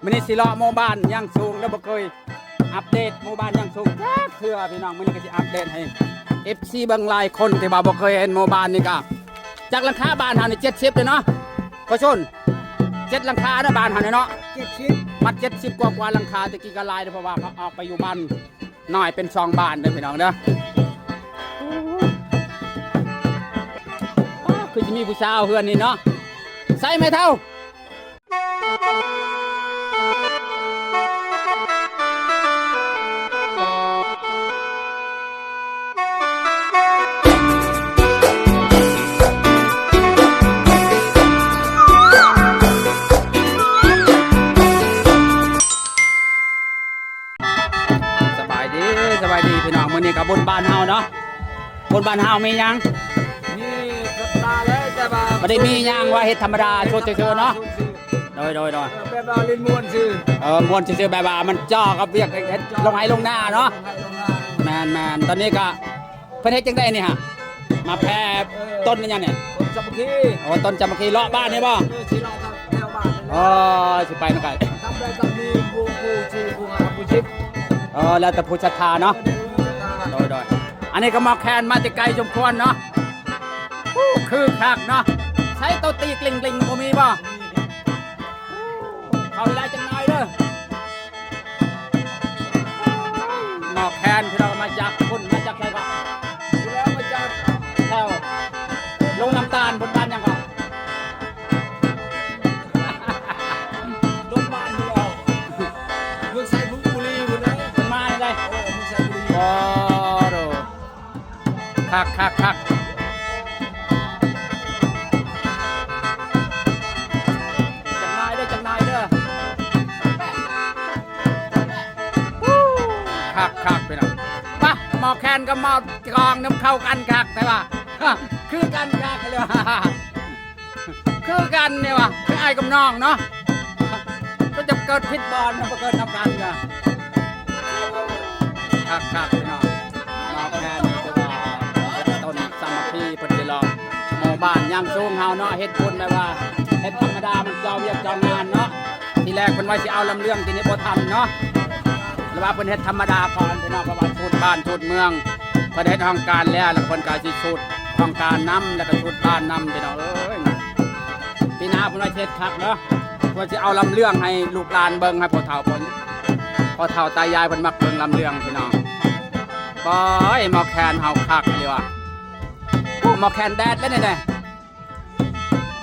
ມື້ນີ້ຊິເລາະໝູ່ບ້ານຍາງສູງເດີ ບໍ່ເຄີຍອັບເດດໝູ່ບ້ານຍາງສູງຈັກເທື່ອພີ່ນ້ອງ. ມື້ນີ້ກໍຊິອັບເດດໃຫ້ເອັຟຊີເບິ່ງຫຼາຍຄົນທີ່ວ່າບໍ່ເຄີຍເຫັນໝູ່ບ້ານນີ້. ກໍຈັກຫຼັງຄາບ້ານເຮົານີ້ ເຈັດສິບເດ້ເນາະ ພໍ່ຊົນ ເຈັດຫຼັງຄາເດີບ້ານເຮົານີ້ເນາະ ເຈັດສິບ ມັດເຈັດສິບກວ່າໆຫຼັງຄາ. ແຕ່ກີ້ກໍຫຼາຍເດີ ເພາະວ່າເຂົາອອກໄປຢູ່ບ້ານ ນ້ອຍເປັນສອງບ້ານເດີພີ່ນ້ອງເດີ. ອ້າ ຄືຊິມີຜູ້ສາວເຮືອນນີ້ເນາະ ໃສແມ່ເຖົ້າ? ສະບາຍດີ ສະບາຍດີພີ່ນ້ອງ. ມື້ນີ້ກໍບຸນບ້ານເຮົາເນາະ ບຸນບ້ານເຮົາມີຫຍັງ? ມີສັບປະດາແຫຼະ ແຕ່ວ່າບໍ່ໄດ້ມີຫຍັງວ່າເຮັດທຳມະດາ ຊົດເຊີຍໆເນາະ. ໂດຍ ໂດຍ ໂດຍ ເອີ ແບບວ່າຫຼິ້ນມ່ວນຊື່ ເອີ ມ່ວນຊື່ໆ ແບບວ່າມັນຈໍ່ກັບວຽກເຮັດລົງໄຮ່ລົງນາເນາະ. ແມ່ນໆ ຕອນນີ້ກໍ ເພິ່ນເຮັດຈັ່ງໃດນີ້ຫະ? ມາແຜ່ ເອີ ຕົ້ນອີຫຍັງນີ້? ຕົ້ນສາມັກຄີ. ໂອ້ ຕົ້ນສາມັກຄີ ເລາະບ້ານນີ້ບໍ່? ເອີ ຊິເລາະແຖວບ້ານນີ້ແຫຼະ. ໂອ້ຍ ຊິໄປນຳກັນ ທຳໄດ້ກໍມີຜູ້ ຜູ້ສີ່ ຜູ້ຫ້າ ຜູ້ສິບ. ເອີ ແລ້ວແຕ່ຜູ້ສັດທາເນາະ. ເອີ ຜູ້ສັດທາ. ໂດຍ ໂດຍ ອັນນີ້ກໍໝໍແຄນມາແຕ່ໄກສົມຄວນເນາະ. ໂອ້ ຄືຄັກເນາະ. ໃສໂຕຕີກລິງໆ ບໍ່ມີບໍ່? ເຂົ້າໄດ້ຈັກໜ້ອຍເດີ. ໝໍແຄນພີ່ນ້ອງ ມາຈາກພຸ້ນ ມາຈາກໃສກໍ? ມາຈາກແຖວລົງນ້ຳຕານພຸ້ນ ບ້ານຫຍັງກໍ? ລົງບ້ານຢູ່ແລ້ວ ເມືອງໄຊບູລີພຸ້ນເດ້. ເພິ່ນມາໄດ້ ໂອ້ ເມືອງໄຊບູລີ. ໂອ້ ໂດ ຄັກໆໆ ຈັກໜ້ອຍເດີ ຈັກໜ້ອຍເດີ. ຄັກໆ ພີ່ນ້ອງ. ປະ ໝໍແຄນກັບໝໍກອງນຳເຂົ້າກັນຄັກແທ້ວ່າ ຄືກັນຄັກເລີຍ ຄືກັນນີ້ວ່າ ຄືອ້າຍກັບນ້ອງເນາະ. ກໍຈະເກີດຜິດບ່ອນ ມາເກີດນຳກັນກະ ຄັກໆ ພີ່ນ້ອງ. ມາແທນຄືວ່າເປັນຕົ້ນສາມັກຄີ ເພິ່ນຊິເລາະໝູ່ບ້ານຍາງສູງເຮົາເນາະ. ເຮັດບຸນແບບວ່າເຮັດທຳມະດາ ມັນເຈົ້າວຽກເຈົ້າງານເນາະ. ທີແລກເພິ່ນວ່າຊິເອົາລຳເລື່ອງ ທີນີ້ບໍ່ທັນເນາະ ແລ້ວວ່າເພິ່ນເຮັດທຳມະດາກ່ອນ ພີ່ນ້ອງ. ເພາະວ່າສູດບ້ານສູດເມືອງ ເພິ່ນເຮັດຫ້ອງການແລ້ວ ແລ້ວເພິ່ນກໍຊິສູດຫ້ອງການນຳ ແລ້ວກໍສູດບ້ານນຳ ພີ່ນ້ອງເອີຍ. ປີໜ້າເພິ່ນວ່າຊິເຮັດຄັກເນາະ ເພິ່ນຊິເອົາລຳເລື່ອງໃຫ້ລູກຫຼານເບິ່ງ ໃຫ້ພໍ່ເຖົ້າເພິ່ນ ພໍ່ເຖົ້າຕາຍາຍເພິ່ນມັກເບິ່ງລຳເລື່ອງ ພີ່ນ້ອງ. ໂອ້ຍ ໝໍແຄນເຮົາຄັກອີ່ຫຼີວ່າ. ໂອ້ ໝໍແຄນແດດເລີຍນີ້ແຫຼະ.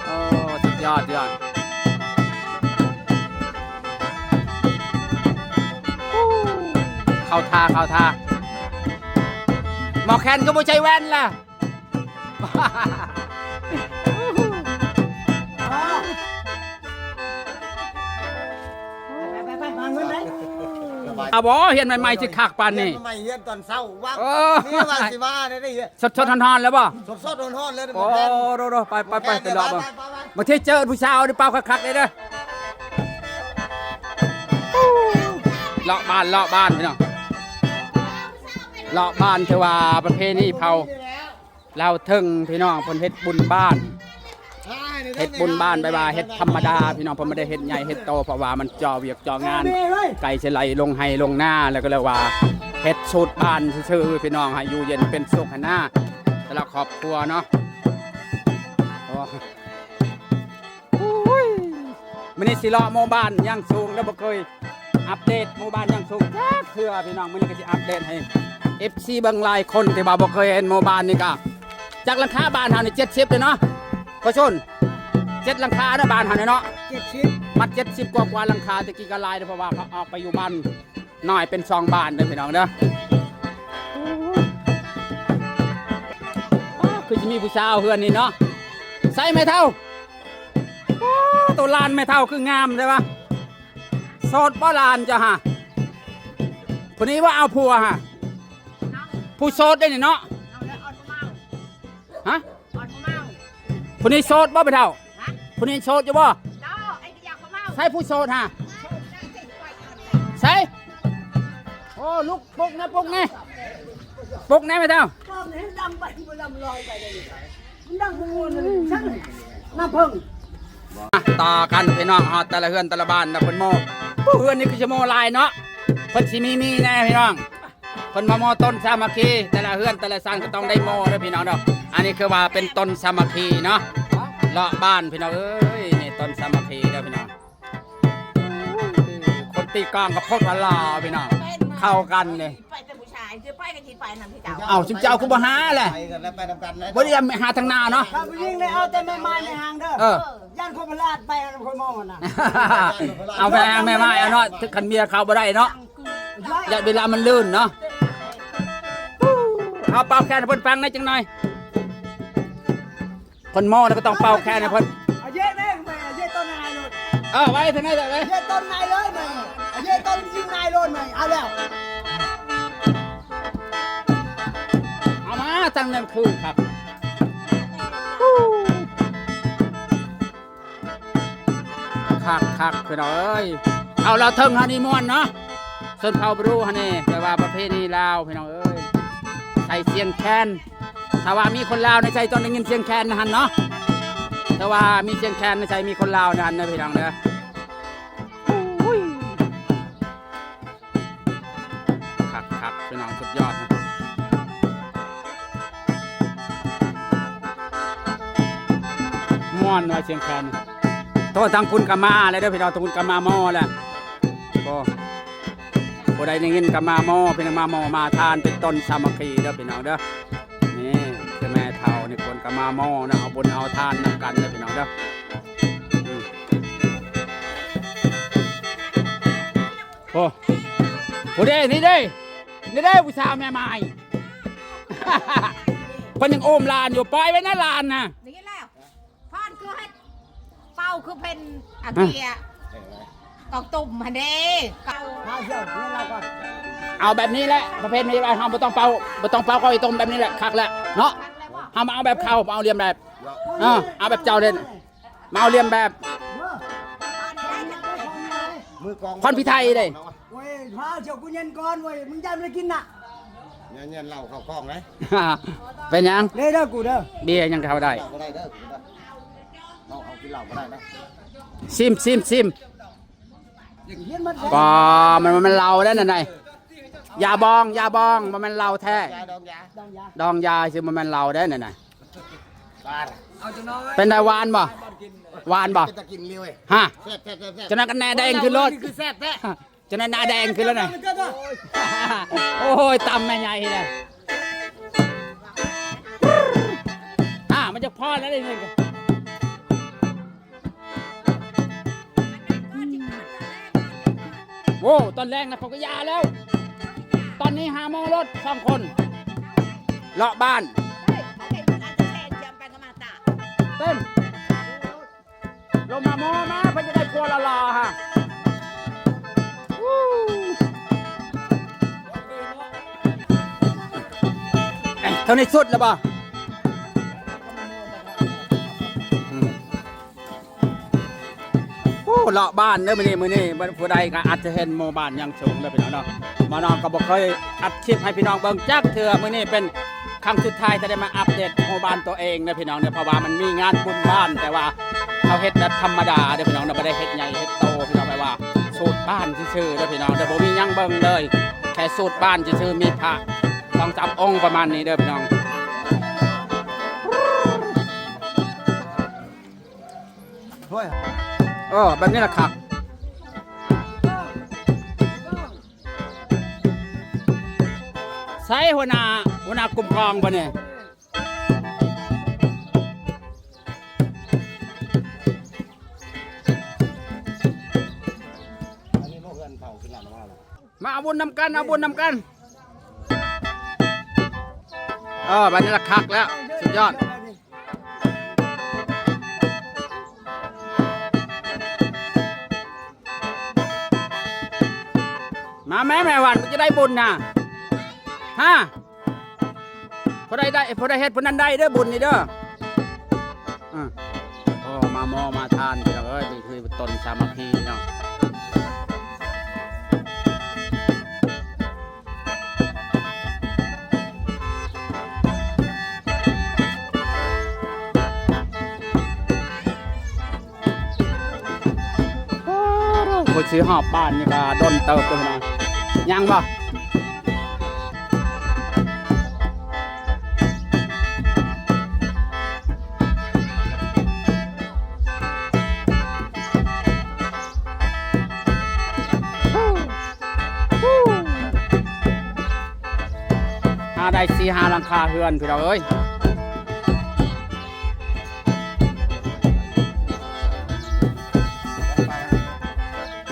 ໂອ້ ສຸດຍອດ ຍອດ. ເຂົ້າທ່າ ເຂົ້າທ່າ. ໝໍແຄນຄືບໍ່ໃສ່ແວ່ນລະ? ໄປໆໆ ຫາເງິນໄດ້. ອາ ບໍ່ ຮຽນໃໝ່ໆ ຊິຄັກປານນີ້. ຮຽນໃໝ່ ຮຽນຕອນເຊົ້າ ວ່າ ເອີ ນີ້ວ່າຊິວ່າໄດ້ ໄດ້ຮຽນ ສົດໆ ຮ້ອນໆ ແລ້ວບໍ່? ສົດໆ ຮ້ອນໆ ເລີຍ. ໂອ້ ໂດໆ ໄປໆໆ ໄປເລາະເບິ່ງ. ບາງທີເຈີຜູ້ສາວນີ້ເປົ່າຄັກໆ ເດ້ເດີ. ເລາະບ້ານ ເລາະບ້ານ ພີ່ນ້ອງ ເລາະບ້ານ. ຖືວ່າປະເພນີເຜົ່າ ລາວເທິງ ພີ່ນ້ອງ ເພິ່ນເຮັດບຸນບ້ານ ເຮັດບຸນບ້ານ ແບບວ່າເຮັດທຳມະດາ ພີ່ນ້ອງ ເພິ່ນບໍ່ໄດ້ເຮັດໃຫຍ່ເຮັດໂຕ ເພາະວ່າມັນເຈາະວຽກເຈາະງານ ໄກ່ຊິໄຫຼລົງໄຮ່ລົງນາ ແລ້ວກໍເລີຍວ່າເຮັດສູດບ້ານຊື່ໆ ພີ່ນ້ອງ ໃຫ້ຢູ່ເຢັນເປັນສຸກຫັ້ນນາ ແຕ່ລະຄອບຄົວເນາະ. ໂອ້ ໂອ້ຍ ມື້ນີ້ຊິເລາະໝູ່ບ້ານຍາງສູງເດີ ບໍ່ເຄີຍ ອັບເດດໝູ່ບ້ານຍາງສູງຈັກເທື່ອພີ່ນ້ອງ. ມື້ນີ້ກໍຊິອັບເດດໃຫ້ເອັຟຊີເບິ່ງຫຼາຍຄົນທີ່ວ່າບໍ່ເຄີຍເຫັນໝູ່ບ້ານນີ້. ກໍຈັກຫຼັງຄາບ້ານເຮົານີ້ ເຈັດສິບເດ້ເນາະ ພໍ່ຊົນ ເຈັດຫຼັງຄາເດີບ້ານເຮົານີ້ເນາະ ເຈັດສິບ ມັດເຈັດສິບກວ່າໆຫຼັງຄາ. ແຕ່ກີ້ກໍຫຼາຍເດີ ເພາະວ່າເຂົາອອກໄປຢູ່ບ້ານນ້ອຍເປັນສອງບ້ານເດີພີ່ນ້ອງເດີ. ອ້າ ຄືຊິມີຜູ້ສາວເຮືອນນີ້ເນາະ ໃສແມ່ເຖົ້າ? ໂອ້ ໂຕຫຼານແມ່ເຖົ້າຄືງາມແທ້ວະ. ໂສດບໍ່ຫຼານເຈົ້າຫະ? ຜູ້ນີ້ວ່າເອົາຜົວຫະ ຜູ້ໂສດເດ້ນີ້ເນາະ. ຮະ? ຜູ້ນີ້ໂສດບໍ່ແມ່ເຖົ້າ? ຜູ້ນີ້ໂສດຢູ່ບໍ່? ໃສຜູ້ໂສດຫະ? ໃສ? ໂອ້ ລຸກ ປຸກແນ່ ປຸກແນ່ ປຸກແນ່ແມ່ເຖົ້າ. ອ່ະ ຕໍ່ກັນພີ່ນ້ອງ ຮອດແຕ່ລະເຮືອນແຕ່ລະບ້ານນະ ເພິ່ນໂມ ຜູ້ເຮືອນນີ້ຄືຊິໝໍຫຼາຍເນາະ ເພິ່ນຊິມີ ມີແນ່ພີ່ນ້ອງ ເພິ່ນມາໝໍຕົ້ນສາມັກຄີ ແຕ່ລະເຮືອນແຕ່ລະຊານກໍຕ້ອງໄດ້ໝໍເດີພີ່ນ້ອງເດີ. ອັນນີ້ຄືວ່າເປັນຕົ້ນສາມັກຄີເນາະ ເລາະບ້ານພີ່ນ້ອງເອີຍ ນີ້ຕົ້ນສາມັກຄີເດີພີ່ນ້ອງ. ຄົນຕີກອງກໍໂພດວ່າຫຼໍ່ພີ່ນ້ອງ ເຂົ້າກັນເລີຍ. ໄປແຕ່ຜູ້ຊາຍ ຊິໄປກໍຊິໄປນຳເຈົ້າ. ເອົ້າ ຊຸມເຈົ້າຄືບໍ່ຫາແຫຼະ? ໄປກັນແລ້ວ ໄປນຳກັນແລ້ວ ບໍ່ໄດ້ຫາທາງໜ້າເນາະ. ຖ້າຜູ້ຍິງໄດ້ເອົາແຕ່ແມ່ໝ້າຍແມ່ຫາງເດີ. ເອີ ຢ້ານຄົນພະລາດໄປນຳຄົນໝໍຫັ້ນນະ. ເອົາແມ່ໝ້າຍ ແມ່ໝ້າຍເອົາເນາະ ຄັນເມຍເຂົ້າບໍ່ໄດ້ເນາະ ຢ້ານເວລາມັນລື່ນເນາະ. ເອົາເປົ່າແຄນໃຫ້ເພິ່ນຟັງແດ່ຈັກໜ່ອຍ. ຄົນມໍແລ້ວກໍຕ້ອງເປົ່າແຄນໃຫ້ເພິ່ນ. ເອົາເຢະແມ່ງແມ່ ເຢະຕົ້ນນາຍໂລດ. ເອີ ໄວ້ທາງນັ້ນເລີຍ ເຢະຕົ້ນນາຍເລີຍແມ່ ເຢະຕົ້ນຍິງນາຍໂລດແມ່. ເອົາແລ້ວ ເອົາມາຕັ້ງນັ້ນຄືຄັກ ຄັກໆ ພີ່ນ້ອງເອີຍ. ເອົາລາວເທິງເຮົານີ້ມ່ວນເນາະ ຊົນເຜົ່າບຣູເຮົານີ້ ແປວ່າປະເພນີລາວ ພີ່ນ້ອງເອີຍ ໃສ່ສຽງແຄນ. ຖ້າວ່າມີຄົນລາວໃນໃສຕ້ອງໄດ້ຍິນສຽງແຄນນະຫັ້ນເນາະ ຖ້າວ່າມີສຽງແຄນໃນໃສມີຄົນລາວນະຫັ້ນເດີ ພີ່ນ້ອງເດີ. ໂອ້ຍ ຄັກໆ ພີ່ນ້ອງ ສຸດຍອດນະ ມ່ວນວ່າສຽງແຄນ. ໂອ້ ທາງພຸ້ນກໍມາແລ້ວເດີພີ່ນ້ອງ ທາງພຸ້ນກໍມາໝໍແລ້ວ. ໂອ້ ຜູ້ໃດໄດ້ຍິນກໍມາໝໍ ເພິ່ນມາໝໍມາທານ ເປັນຕົ້ນສາມັກຄີເດີພີ່ນ້ອງເດີ. ນີ້ຄືແມ່ເຖົ້ານີ້ ເພິ່ນກໍມາໝໍນະ ເອົາບຸນເອົາທານນຳກັນເດີພີ່ນ້ອງເດີ. ອືມ ໂອ້ ຜູ້ເດ້ ນີ້ເດ້ ນີ້ເດ້ ຜູ້ສາວແມ່ໝ້າຍ ເພິ່ນຍັງໂອມຫຼານຢູ່ ປ່ອຍໄວ້ນະຫຼານນະ. ໄດ້ຍິນແລ້ວ ພອນຄືເຮັດເປົ່າຄືເພັນອາເກຍ ກອງຕຸ້ມຫັ້ນເດ້. ເອົາແບບນີ້ແຫຼະ ປະເພດນີ້ແຫຼະ ເຮົາບໍ່ຕ້ອງເປົ່າ ບໍ່ຕ້ອງເປົ່າ ເອົາໄອ້ຕົມແບບນີ້ແຫຼະ ຄັກແລ້ວເນາະ. ເຮົາມາເອົາແບບເຂົາ ມາເອົາລຽນແບບ ເອີ ເອົາແບບເຈົ້າເດ້ ມາເອົາລຽນແບບ ພອນພິໄທເດ້. ໂອ້ຍ ພາເຈົ້າ ກູເຢັນກ່ອນເວີຍ ມຶງຢ່າໄປກິນນະ ເຢັນເຫຼົ້າເຂົ້າກ້ອງເດ້. ເປັນຫຍັງ? ເດ້ເດີ ກູເດີ ເບຍຍັງເຂົ້າໄດ້ ເຫຼົ້າບໍ່ໄດ້ເດີ ເຮົາ ເຮົາກິນເຫຼົ້າບໍ່ໄດ້ນະ. ຊິມ ຊິມ ຊິມ. ບໍ່ ມັນບໍ່ແມ່ນເຫຼົ້າເດ້ນັ້ນນະ ຢາບອງ ຢາບອງ ບໍ່ແມ່ນເຫຼົ້າແທ້ ຢາ ດອງຢາ ດອງຢາ ຊິບໍ່ແມ່ນເຫຼົ້າເດ້ນັ້ນນະ. ເປັນໃດ ຫວານບໍ່? ຫວານບໍ່? ເປັນຕາກິນເລີຍ ຮະ ແຊບໆໆໆ. ຈັ່ງນັ້ນກໍໜ້າແດງຂຶ້ນໂລດ ຄືແຊບແທ້. ຈັ່ງນັ້ນໜ້າແດງຂຶ້ນແລ້ວນະ. ໂອ້ຍ ຕຳແມ່ໃຫຍ່ເລີຍ ອ່າ ມັນຈະພໍແລ້ວເດ້. ໂອ້ ຕອນແລງນະ ເຂົາກໍຢ່າແລ້ວ ຕອນນີ້ຫາໝໍໂລດ ສອງຄົນ ເລາະບ້ານ ເຕັ້ນ. ລົງມາໝໍມາ ເພິ່ນຈະໄດ້ຜົວຫຼໍ່ໆ ຮະ. ເທົ່ານີ້ສຸດແລ້ວບໍ່? ອືມ ໂອ້ ເລາະບ້ານເດີມື້ນີ້ ມື້ນີ້ຜູ້ໃດກໍອາດຈະເຫັນໝູ່ບ້ານຍັງສູງເດີພີ່ນ້ອງເນາະ. ໝໍນ້ອງກໍບໍ່ເຄີຍອັດຄລິບໃຫ້ພີ່ນ້ອງເບິ່ງຈັກເທື່ອ ມື້ນີ້ເປັນ ຄັ້ງສຸດທ້າຍທີ່ໄດ້ມາອັບເດດໝູ່ບ້ານຕົວເອງເດີພີ່ນ້ອງເດີ ເພາະວ່າມັນມີງານບຸນບ້ານ ແຕ່ວ່າເຮົາເຮັດແບບທຳມະດາເດີພີ່ນ້ອງເດີ ບໍ່ໄດ້ເຮັດໃຫຍ່ເຮັດໂຕພີ່ນ້ອງ ແບບວ່າສູດບ້ານຊື່ໆເດີພີ່ນ້ອງເດີ ບໍ່ມີຫຍັງເບິ່ງເລີຍ ແຄ່ສູດບ້ານຊື່ໆ ມີພະສອງສາມອົງປະມານນີ້ເດີພີ່ນ້ອງ. ໂອ້ຍ ເອີ ແບບນີ້ລະຄັກ. ໃສຫົວໜ້າ ຫົວໜ້າກຸ່ມກອງບໍ່ນີ້? ມາເອົາບຸນນຳກັນ ເອົາບຸນນຳກັນ. ເອີ ບາດນີ້ລະຄັກແລ້ວ ສຸດຍອດ. ມາແມ່ ແມ່ຫວັນ ມັນຈະໄດ້ບຸນນະ ຮະ ຜູ້ໃດໄດ້ ຜູ້ໃດເຮັດຜູ້ນັ້ນໄດ້ເດີ ບຸນນີ້ເດີ. ອື ໂອ້ ມາໝໍມາທານພີ່ນ້ອງເອີຍ ນີ້ຄືຕົ້ນສາມັກຄີເນາະ. ໂອ້ໂຫ ໂຄດສ ຄືຮອບບ້ານນີ້ກໍດົນເຕີບເລີຍນະ. ຍັງບໍ່? ຫາໄດ້ສີ່ຫ້າຫຼັງຄາເຮືອນ ພີ່ນ້ອງເອີຍ.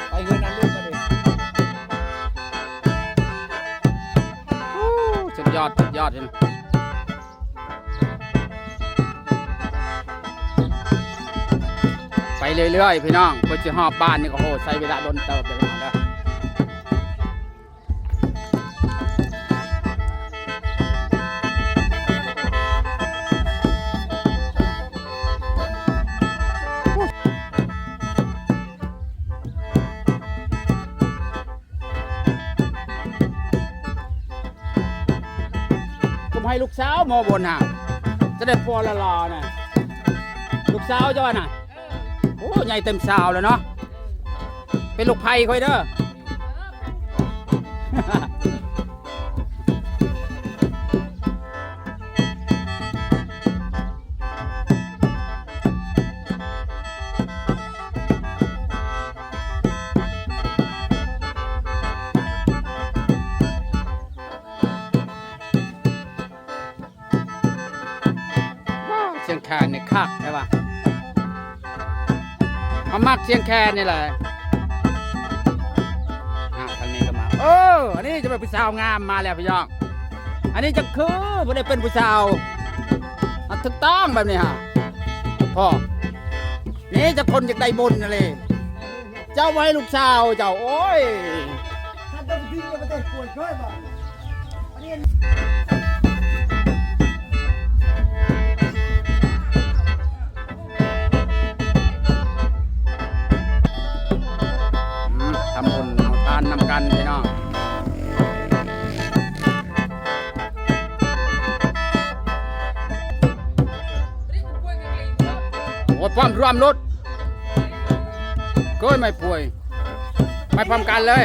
ໄປເຮືອນນັ້ນເລີຍ ບາດນີ້. ໂອ້ ສຸດຍອດ ສຸດຍອດ. ໄປເລື້ອຍໆ ພີ່ນ້ອງ ເພື່ອຊິຮອບບ້ານນີ້ກໍ ໂອ້ ໃຊ້ເວລາດົນເຕີບເດີ ພີ່ນ້ອງເດີ. ກໍໃຫ້ລູກສາວມາບົນຫາ ຈະໄດ້ຜົວຫຼໍ່ໆນະ. ລູກສາວເຈົ້ານະ ໂອ້ ໃຫຍ່ເຕັມຊາວແລ້ວເນາະ. ເປັນລູກໃພ້ຂ້ອຍເດີ. ວ້າວ ຊຽງແຄນນີ້ຄັກແທ້ວ່າ ເຮົາມັກຊຽງແຄນນີ້ແຫຼະ. ອ້າວ ທາງນີ້ກໍມາ ເອີ ອັນນີ້ຈະເປັນຜູ້ສາວງາມມາແລ້ວພີ່ນ້ອງ. ອັນນີ້ຈະຄືຜູ້ໃດເປັນຜູ້ສາວ ອາ ຖືກຕ້ອງແບບນີ້ຫາ ພໍ່ ນີ້ຈະຄົນຢາກໄດ້ບຸນນະເລ. ເຈົ້າບໍ່ໃຫ້ລູກສາວເຈົ້າ ໂອ້ຍ ອືມ ທຳບຸນເອົາທານນຳກັນພີ່ນ້ອງ. ໂອ້ຍ ປ້ອມລວມລົດ ເກີຍໄມ້ປ່ວຍ ໄປພ້ອມກັນເລີຍ.